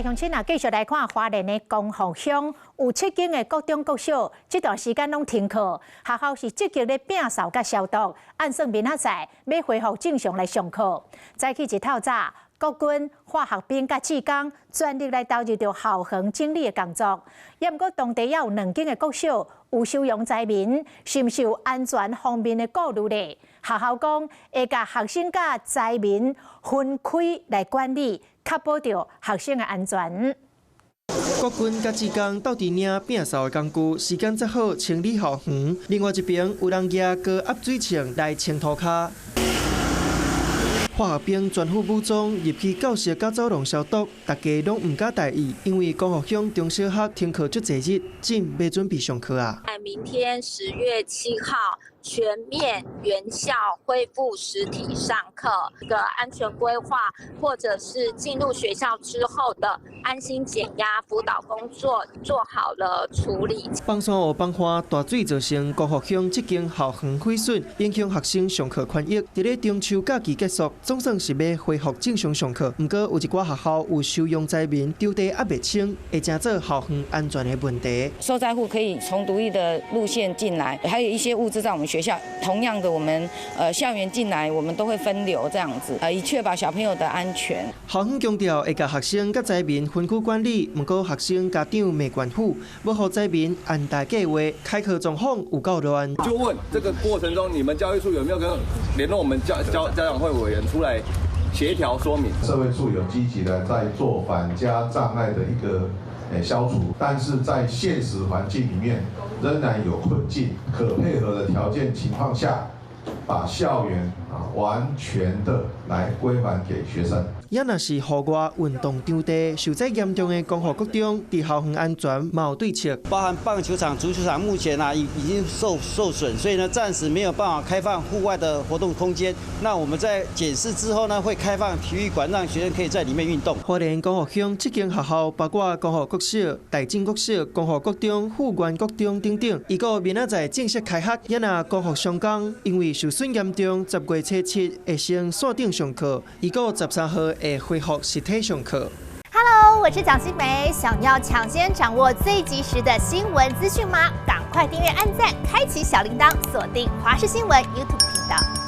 鄉親啊，繼續來看花蓮的光復鄉，有七間的國中國小，這段時間攏停課，學校是積極咧摒掃佮消毒，按算明仔載欲恢復正常來上課。早起一透早，國軍、化學兵佮志工全力來投入著校園整理的工作。也毋過當地也有兩間的國小有收容災民，是毋是有安全方面的顧慮咧？學校講會共學生佮災民分開來管理，確保著學生的安全。國軍佮志工鬥陣領摒掃的工具，時間才好清理校園。另外一邊有人舉高壓水槍來清塗跤。化學兵全副武裝入去教室佮走廊消毒，大家攏毋敢大意，因為光復鄉中小學停課足濟日，正欲準備上課啊。在明天10月7號，全面原校恢復實體上課，個安全規劃，或者是進入學校之後的安心減壓輔導工作做好了處理。枋山湖崩岸大水造成光復鄉這間校園毀損，影響學生上課權益。佇咧中秋假期結束，總算是欲恢復正常上課。毋過有一寡學校有收容災民，場地猶未清，會成做校園安全的問題。受災戶可以從獨立的路線進來，還有一些物資在我們學校。同樣的，我們校園進來，我們都會分流這樣子，以確保小朋友的安全。校方強調會共學生佮災民分區管理，毋過學生家長罵縣府，無予災民按捺計劃，開課狀況有夠亂。就問這個過程中，你們教育處有沒有跟聯絡我們家長會委員出來協調說明？社會處有積極的在做返家障礙的一個消除，但是在現實環境裡面仍然有困境，可配合的條件情況下，把校園啊完全的來歸還給學生。也若是戶外運動場地受災嚴重的光復國中，佇校園安全嘛有對策，包含棒球場、足球場，目前啊已經受損，所以呢暫時沒有辦法開放戶外的活動空間。那我們在檢視之後呢，會開放體育館，讓學生可以在裡面運動。花蓮光復鄉七間學校，包括光復國小、大正國小、光復國中、富源國中等等，預估明仔載正式開學。也若光復雙江，因為受損嚴重，10月初7會先線頂上課，預估13號會恢復實體上課。 Hello，我是蔣新梅，想要搶先掌握最及時的新聞資訊嗎？趕快訂閱、按讚、開啟小鈴鐺，鎖定華視新聞 YouTube 頻道。